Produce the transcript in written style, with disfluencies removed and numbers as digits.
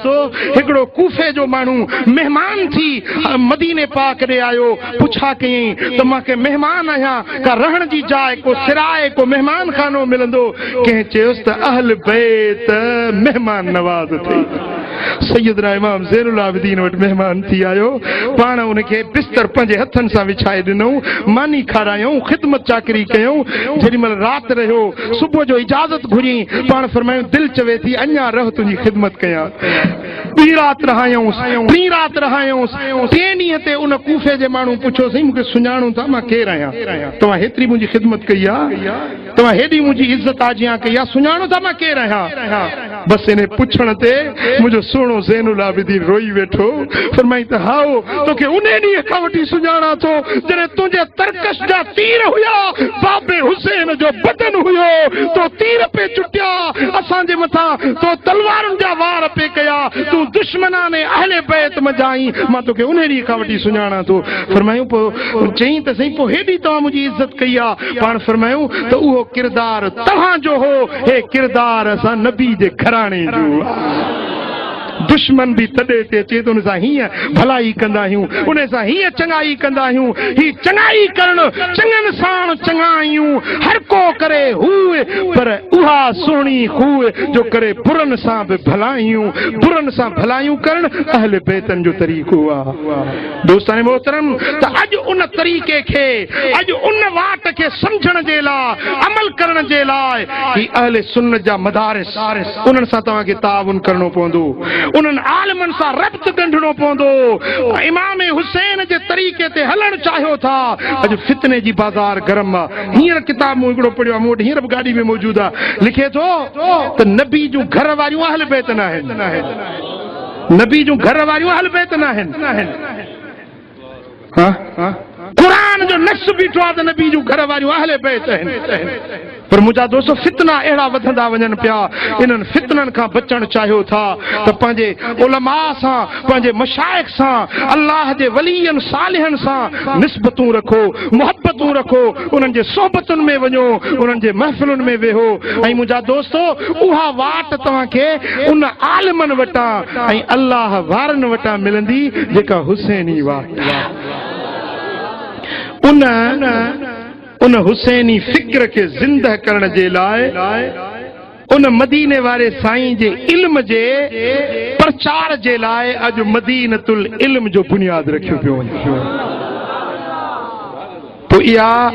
سو هڪڙو ڪوفي جو ماڻهو مهمان ٿي مديني پاڪ ڏي آيو. پڇا ڪيائين ته مان ڪنهن مهمان آهيان، ڪا رهڻ جي جاء، ڪو سراء، ڪو مهمان خانو ملندو؟ ڪنهن چيس ته اهل بيت مهمان نواز اٿئي. سيدنا امام زين العابدين وٽ مهمان ٿي آيو. پاڻ ان کي بستر پنهنجي هٿن سان وڇائي ڏنائون، ماني کارايائون، خدمت چاڪري ڪيائون. جيڏي مهل رات رهيو، صبح جو اجازت گهريائين، پاڻ فرمايائون، دل چوي ٿي اڃا رهه تنهنجي خدمت ڪيان. ٻي رات رهايائونس، ٽين رات رهايائونس، ٽئين ڏينهن تي ان ڪوفي جي ماڻهو پڇيو، سائين مون کي سڃاڻو ٿا مان ڪير آهيان؟ توهان هيتري منهنجي خدمت ڪئي آ، توهان هيڏي منهنجي عزت آجيان ڪئي آ، سڃاڻو ٿا مان ڪير آهيان؟ بس انهي پڇڻ تي منهنجو سهڻو زين العابدين روئي ويٺو، فرمائين ته هائو توکي انهي ڏينهن کان وٺي سڃاڻان ٿو جڏهن تنهنجي ترڪش جا تير هيا، بابي حسين جو بدن هيو، تو تير پئي چٽيا اسان جي مٿان، تو تلوارن جا وار پئي ڪيا، تون دشمنان اهل بيت منجهان آهين، مان توکي انهي ڏينهن کان وٺي سڃاڻان ٿو. فرمايون پوء چيائين ته سائين پوء هيڏي توهان منهنجي عزت ڪئي آ، پاڻ فرمايون ته اهو ڪردار توهان جو هو، هي ڪردار اسان نبي جي گهراڻي جو آ. دشمن به تڏي تي اچي ته ان سان هيئن ڀلائي ڪندا آهيون، ان سان هيئن چڱائي ڪندا آهيون. هي چڱائي ڪرڻ، چڱن ساڻ چڱايون، هر ڪو ڪري هوء، پر اها سهڻي خوء جو ڪري برن سان به ڀلايون. برن سان ڀلايون ڪرڻ اهل بيتن جو طريقو آ. دوستان محترم ته اڄ ان طريقي کي، اڄ ان واٽ کي سمجهڻ جي لاء، عمل ڪرڻ جي لاء هي اهل سنت جا مدارس، انهن سان توهان کي تعاون ڪرڻو پوندو، انهن عالمن سان ربط ڳنڍڻو پوندو. امام حسين جي طريقي تي هلڻ چاهيو ٿا، اڄ فتني جي بازار گرم آ. هينئر ڪتاب مون هڪڙو پڙهيو آ، مون وٽ هينئر به گاڏي ۾ موجود آ، لکي ٿو ته نبي جون گهر واريون اهل بيت ناهن. نبي جون گهر واريون اهل بيت ناهن. قرآن جو نص بيٺو آهي ته نبي جون گهر واريون اهل بيت آهن. پر منهنجا دوستو فتنا اهڙا وڌندا وڃن پيا، انهن فتنن کان بچڻ چاهيو ٿا ته پنهنجي علماء سان، پنهنجي مشائخ سان، الله جي ولين صالحن سان نسبتون رکو، محبتون رکو، انهن جي صحبتن ۾ وڃو، انهن جي محفلن ۾ ويهو ۽ منهنجا دوستو اها واٽ توهان کي ان عالمن وٽان ۽ الله وارن وٽان ملندي جيڪا حسيني واٽ آهي. ان ان حسيني فڪر کي زنده ڪرڻ جي لاء ان مديني واري سائين جي علم جي پرچار جي لاء اڄ مدينة العلم جو بنياد رکيو پيو وڃي. پوء اها.